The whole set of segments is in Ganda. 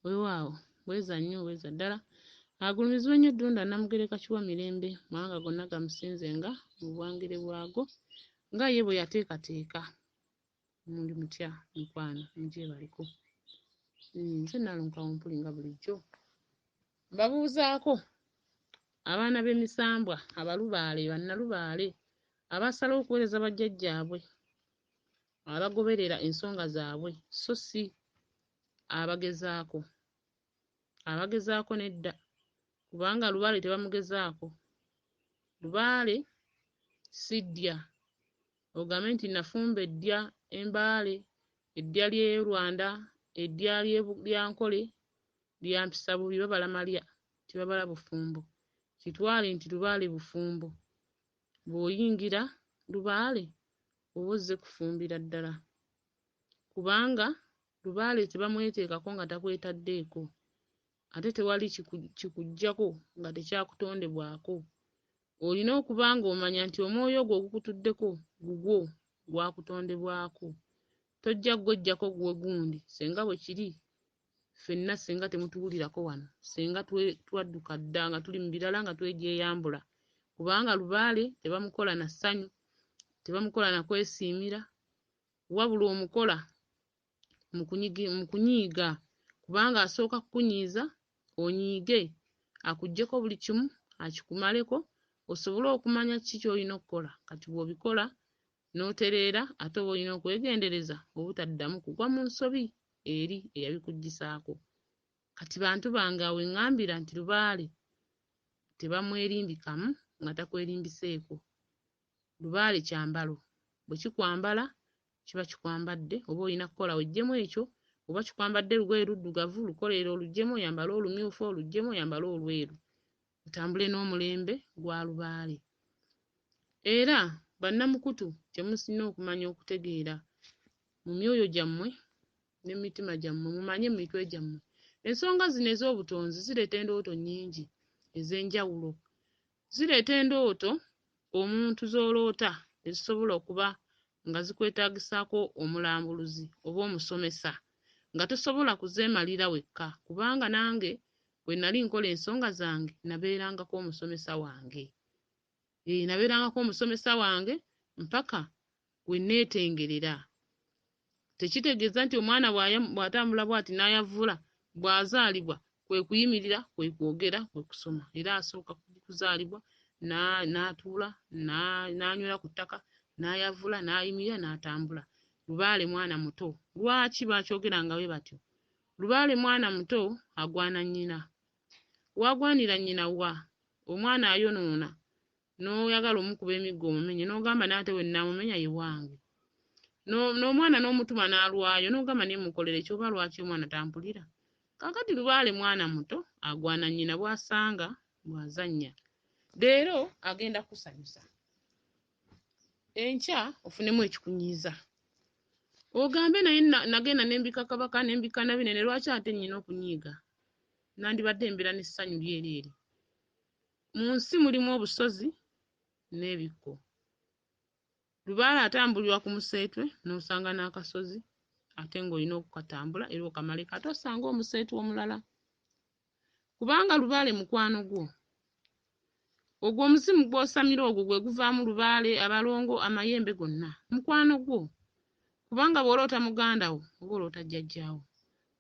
Weewaawo bweza nnyo bweza ddala. Agulumizibwe nnyo Ddunda Nnamugereka Kiwamirembe, mawanga gonna gamusinzenga mu buwangire bwago nga ye bwe yateekateeka. Muli mutya mikwano mugyebaleko. Nze Nnaalongo Kawumpuli nga bulijjo mbabuuzaako abaana b'emisambwa abalubaale bannalubaale abasalawo okuweereza bajjajjaabwe abagoberera ensonga zaabwe so si abagezaako. Abagezaako nedda kubanga lubaale tebamugezaako. Lubaale si ddya ogambe nti nafumba eddya e Mbale, eddya ly'e Rwanda, eddya lya Nkole lyampisa bubi babala malya tebabala bufumbo. Kitwale nti lubaale bufumbo. Bw'oyingira lubaale oba ozze kufumbira ddala kubanga lubaale tebamweteekako nga takwetaddeeko ate tewali kikuggyako nga tekyakutondebwako. Olina okuba ng'omanya nti omwoyo ogwo ogukutuddeko gugwo gwakutondebwako. Tojja gweggyako gwe gundi singa bwe kiri ffenna singa temutuwulirako wano singa twadduka dda nga tuli mu birala nga twegyeyambula kubanga lubaale tebamukola na ssanyu, tebamukola na kwesiimira wabula omukola mu kunyiiga kubanga asooka kukunyiiza onyiige akuggyeko buli kimu akikumaleko osobole okumanya ki ky'olina okukola. Kati bw'obikola n'otereera ate oba olina okwegendereza obutaddamu kugwa mu nsobi eri eyabikuggyisaako. Kati bantu bange awo we ŋŋambira nti lubaale tebamwerimbikamu nga takwerimbiseeko. Lubaale kyambalo bwe kikwambala kiba kikwambadde oba olina kukola weggyemu ekyo oba kikwambadde lugoye luddugavu lukoleere oluggyemu oyambale olumyufu oluggyemu oyambale olweru otambule n'omulembe gwa lubaale. Era bannamukutu kye mulina okumanya okutegeera mu myoyo gyammwe ne mu mitima gyammwe mumanye mu mitwe gyammwe ensonga zino ez'obutonzi zireeta endooto nnyingi ez'enjawulo. Zireeta endooto omuntu z'oloota ezisobola okuba nga zikwetaagisaako omulambuluzi oba omusomesa nga tosobola kuzeemalira wekka kubanga nange bwe nali nkola ensonga zange nabeerangako omusomesa wange. Nabeerangako omusomesa wange mpaka we neetengerera. Tekitegeeza nti omwana bw'atambula bw'ati n'ayavula bw'azaalibwa kwe kuyimirira, kwe kwogera, kwe kusoma. Era asooka kuzaalibwa n'atuula n'anywera ku ttaka n'ayavula n'ayimirira n'atambula. Lubaale mwana muto. Lwaki baakyogeranga bwe batyo? Lubaale mwana muto agwana nnyina. W'agwanira nnyina wa? Omwana ayonoona n'oyagala omukuba emiggo omumenye n'ogamba n'ate we nnaamumenya ye wange. N'omwana n'omutuma n'alwayo n'ogamba naye mmukolere ki oba lwaki omwana tampulira? Kaakati lubaale mwana muto agwana nnyina bw'asanga bw'azannya. Leero agenda kukusanyusa, enkya ofunemu ekikunyiiza. Ogambe naye nagenda ne mbika kabaka ne mbika na binene lwaki ate nnyina okunyiiga? Nandibadde mbeera n'essanyu lyereere. Mu nsi mulimu obusozi n'ebikko. Lubaale atambulirwa ku museetwe n'osanga n'akasozi ate ng'olina okukatambula era okamaleko ate osange omuseetwe omulala. Kubanga lubaale mukwano gwo. Ogwo omuzimu gw'osamira ogwo gwe guvaamu lubaale, abalongo, amayembe gonna. Mukwano gwo. Kubanga bw'oloota muganda wo oba oloota jjajjaawo.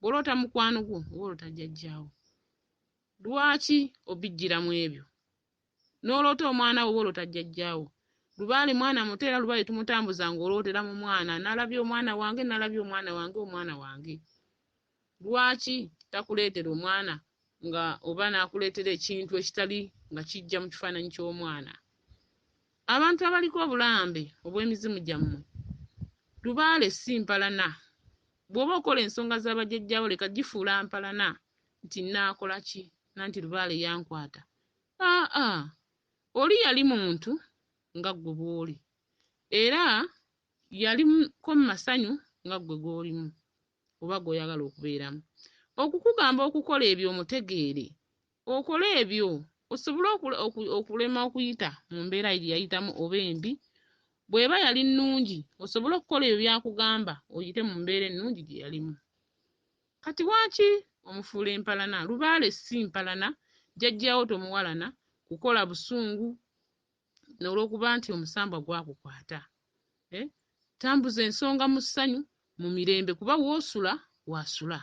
Bw'oloota mukwano gwo oba oloota jjajjaawo. Lwaki obijjira mu ebyo? N'oloota omwana wo oba oloota jjajjaawo. Lubaale mwana muto era lubaale tumutambuza ng'olootera mu mwana. Nalabye omwana wange, nalabye omwana wange, omwana wange. Lwaki takuleetera omwana nga oba n'akuleetera ekintu ekitali nga kijja mu kifaananyi ky'omwana? Abantu abaliko obulambe obw'emizimu gyammwe, lubaale si mpalana. Bw'oba okola ensonga za bajjajjaawo leka gifuula mpalana nti nnaakola ki nanti lubaale yankwata. Aa, oli yali muntu nga ggwe bw'oli era yaliko mu masanyu nga ggwe g'olimu oba g'oyagala okubeeramu. Okukugamba okukola ebyo omutegeere, okole ebyo osobole okulema okuyita mu mbeera gye yayitamu oba embi, bw'eba yali nnungi osobole okukola ebyo by'akugamba oyite mu mbeera ennungi gye yalimu. Kati lwaki Omufuula empalana. Lubaale si mpalana, jjajjaawo tomuwalana, kukola busungu olw'okuba nti omusambwa gwakukwata. Eh? Tambuza ensonga mu ssanyu, mu mirembe, kuba w'osula w'asula.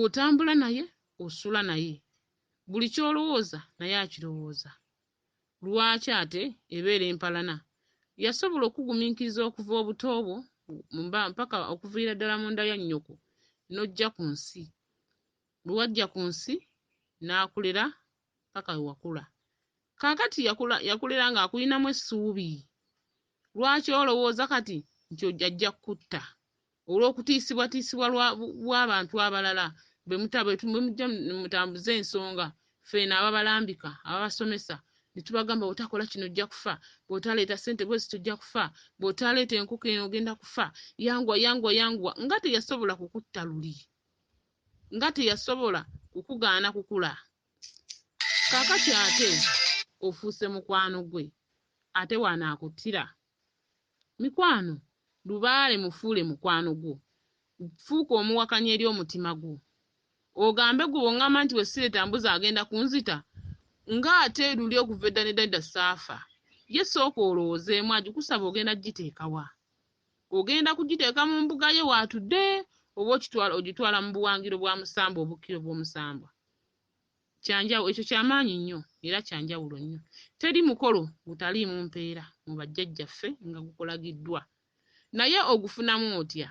Otambula naye, osula naye. Buli ky'olowooza naye akirowooza. Lwaki ate ebeera empalana? Yasobola okukugumiikiriza okuva obuto bwo mpaka okuviira ddala mu nda ya nnyoko n'ojja ku nsi. Bwe wajja ku nsi n'akulera paka we wakula. Kaakati yakulera ng'akulinamu essuubi. Lwaki olowooza kati nti ajja kukutta olw'okutiisibwatiisibwa bw'abantu abalala be mujja mutambuze ensonga ffe eno ababalambika ababasomesa ne tubagamba bw'otakola kino ojja kufa, bw'otaleeta ssente bwe ziti ojja kufa, bw'otaleeta enkoko eno ogenda kufa, yanguwa yanguwa yanguwa, nga teyasobola kukutta luli, nga teyasobola kukugaana kukula. Kaakati ate ofuuse mukwano gwe, ate w'anaakuttira? Mikwano, lubaale mufuule mukwano gwo. Fuuka omuwakanyi eri omutima gwo. Ogambe gwe bw'oŋŋamba nti bwe sireeta mbuzi agenda kunzita, ng'ate luli okuva edda n'edda nedda saafa. Ye sooka olowoozeemu agikusaba ogenda kugiteeka wa? Ogenda kugiteeka mu mbuga ye w'atudde oba ogitwala mu buwangiro bwa musambwa obukkiro bw'omusambwa? Kyanjawu ekyo kyamaanyi nnyo era kyanjawulo nnyo. Teri mukolo gutaliimu mpeera mu bajjajjaffe nga gukolagiddwa. Naye ogufunamu otya?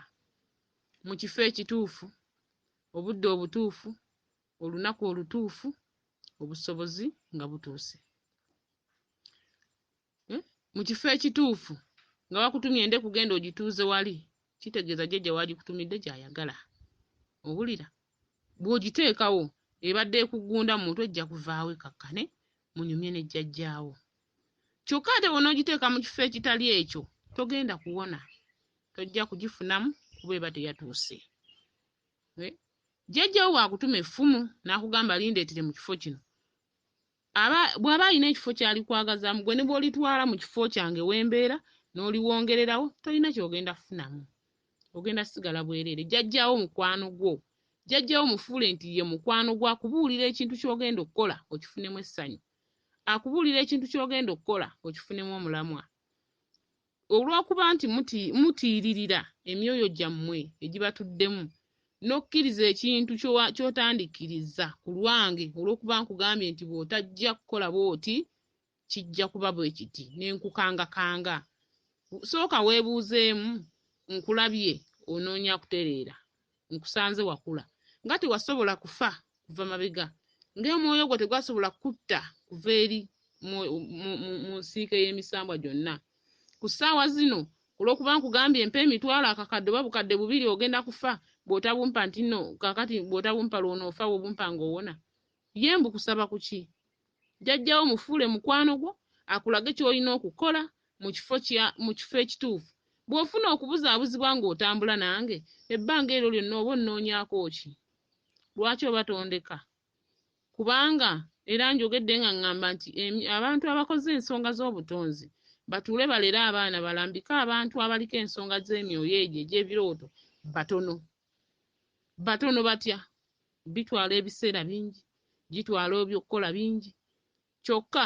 Mu kifo ekituufu, obudde obutuufu, olunaku olutuufu, obusobozi nga butuuse. Eh? Mu kifo ekituufu nga bakutumye ende kugenda ogituuze wali, kitegeeza jjajja w'agikutumidde gy'ayagala. Owulira? Bw'ogiteekawo ebadde ekugunda mu mutwe ejja kuvaawo ekakkane munyumye ne jjajjaawo. Kyokka ate bw'onoogiteeka mu kifo ekitali ekyo togenda kuwona, tojja kugifunamu kuba eba teyatuuse. Eh? Jjajjaawo bw'akutuma effumu n'akugamba lindeetere mu kifo kino, aba bw'aba alina ekifo ky'alikwagazaamu gwe ne bw'olitwala mu kifo kyange we mbeera n'oliwongererawo tolina ky'ogenda kufunamu. Ogenda kusigala bwereere. Jjajjaawo mukwano gwo. Jjajjaawo mufuule nti ye mukwano gwo akubuulira ekintu ky'ogenda okukola okifunemu essanyu. Akubuulira ekintu ky'ogenda okukola okifunemu omulamwa. Olw'okuba nti mutiiririra emyoyo gyammwe egibatuddemu n'okkiriza ekintu ky'otandikkirizza ku lwange olw'okuba nkugambye nti bw'otajja kukola bw'oti kijja kuba bwe kiti ne nkukangakanga. Sooka weebuuzeemu, nkulabye onoonya kutereera, nkusanze wakula nga tewasobola kufa kuva mabega, ng'omwoyo gwo tegwasobola kukutta kuva eri mu nsiike y'emisambwa gyonna. Ku ssaawa zino olw'okuba nkugambye mpa emitwalo akakadde oba bukadde bubiri ogenda kufa bw'otabumpa nti nno kaakati bw'otabumpa lw'onoofa bw'obumpa ng'owona. Ye mbu kusaba ku ki? Jjajjaawo mufuule mukwano gwo akulage ky'olina okukola mu kifo kya mu kifo ekituufu. Bw'ofuna okubuzaabuzibwa ng'otambula nange ebbanga eryo lyonna oba onnoonyaako ki? Lwaki oba tondeka? Kubanga era njogedde nga ŋŋamba nti abantu abakoze ensonga z'obutonzi batuule balere abaana balambike abantu abaliko ensonga z'emyoyo egyo egy'ebirooto batono. Batono batya? Bitwala ebiseera bingi, gitwala eby'okukola bingi, kyokka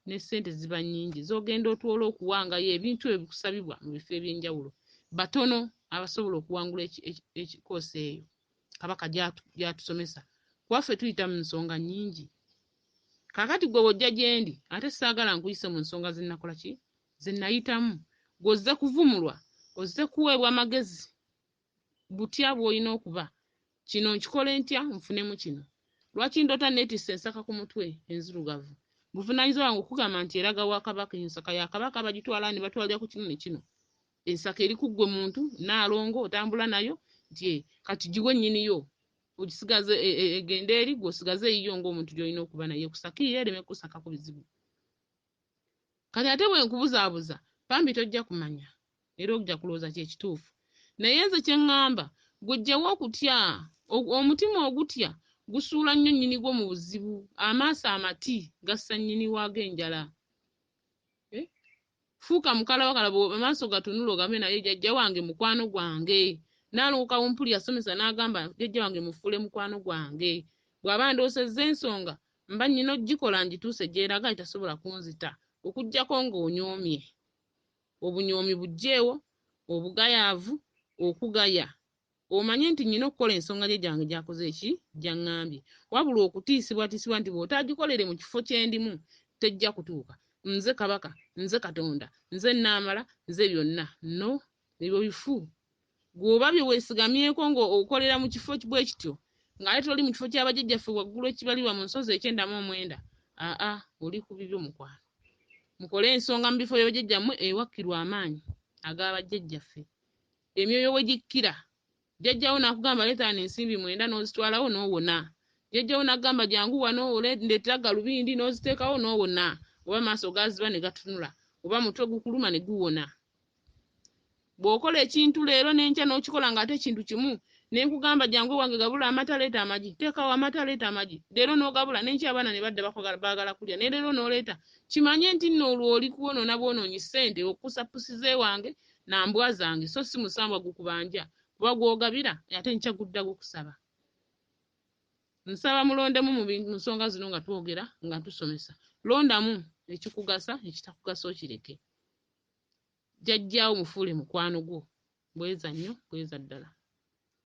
ne ssente ziba nnyingi z'ogenda otwola okuwangayo ebintu ebyo bikusabibwa mu bifo eby'enjawulo. Batono abasobola okuwangula ekikoosi eyo Kabaka gy'atusomesa kuba ffe tuyita mu nsonga nnyingi. Kaakati ggwe bw'ojja gye ndi ate saagala nkuyise mu nsonga ze nnakola ki? Ze nnayitamu. Ggwe ozze kuvumulwa, ozze kuweebwa magezi butya bw'olina okuba. Kino nkikole ntya nfunemu kino? Lwaki ndoota nneetisse ensaka ku mutwe enzirugavu? Buvunaanyizibwa bwange okukugamba nti eraga wa Kabaka, ensaka ya Kabaka bagitwala ne batwalirako kino ne kino. Ensaka eri ku ggwe muntu, Nnaalongo otambula nayo nti eh, kati giwe nnyiniyo ogisigaze e, e, egende eri ggwe osigaze eyiyo ng'omuntu gy'olina okuba naye ekusakiire ereme kukusakako bizibu. Kati ate bwe nkubuzaabuza bambi tojja kumanya era ojja kulowooza kye kituufu. Naye nze kye ŋŋamba gwe ggyawo okutya. Omutima ogutya gusuula nnyo nnyini gwo mu buzibu. Amaaso amati gassa nnyini waago enjala. Eh? Fuuka mukalabakalaba amaaso gatunule ogambe naye jjajja wange mukwano gwange. Nnaalongo Kawumpuli yasomesa n'agamba jjajja wange mufuule mukwano gwange. Bw'aba andoosezza ensonga mba nnyina okugikola ngituuse gy'eraga tasobola kunzita okuggyako ng'onyoomye. Obunyoomi buggyeewo, obugayaavu, okugaya. Omanye nti nnyina okukola ensonga jjajja wange gy'akoze ki? Gy'aŋŋambye. Wabula okutiisibwatiisibwa nti bw'otaagikolere mu kifo kye ndimu tejja kutuuka. Nze Kabaka, nze Katonda, nze nnaamala, nze byonna. No, ebyo bifu. Ggwe oba bye weesigamyeko nga okolera mu kifo bwe kityo, ng'ate toli mu kifo kya bajjajjaffe waggulu ekibalirwa mu nsozi 99, aa, oli ku bibyo mukwano. Mukole ensonga mu bifo bya bajjajjammwe ewakkirwa amaanyi aga bajjajjaffe. Emyoyo we gikkira. Jjajjawo n'akugamba leeta wano ensimbi 9 n'ozitwalawo n'owona. Jjajjawo n'akugamba jangu wano ndeetera galubindi n'oziteekawo n'owona. Oba maaso gaaziba ne gatunula, oba mutwe gukuluma ne guwona. Bw'okola ekintu leero n'enkya n'okikola ng'ate ekintu kimu, ne nkugamba jangu ewange gabula amata leeta amagi, teekawo amata leeta amagi, leero n'ogabula n'enkya abaana ne badda baagala kulya, ne leero n'oleeta. Kimanye nti nno olwo oli kwonoona bwonoonyi ssente okussa pusi z'ewange na mbwa zange, so si musambwa gukubanja kuba gw'ogabira ate enkya gudda gukusaba. Nsaba mulondemu mu nsonga zino nga twogera nga tusomesa. Londamu ekikugasa, ekitakugasa okireke. Jjajjaawo mufuule mukwano gwo. Bweza nnyo, bweza ddala.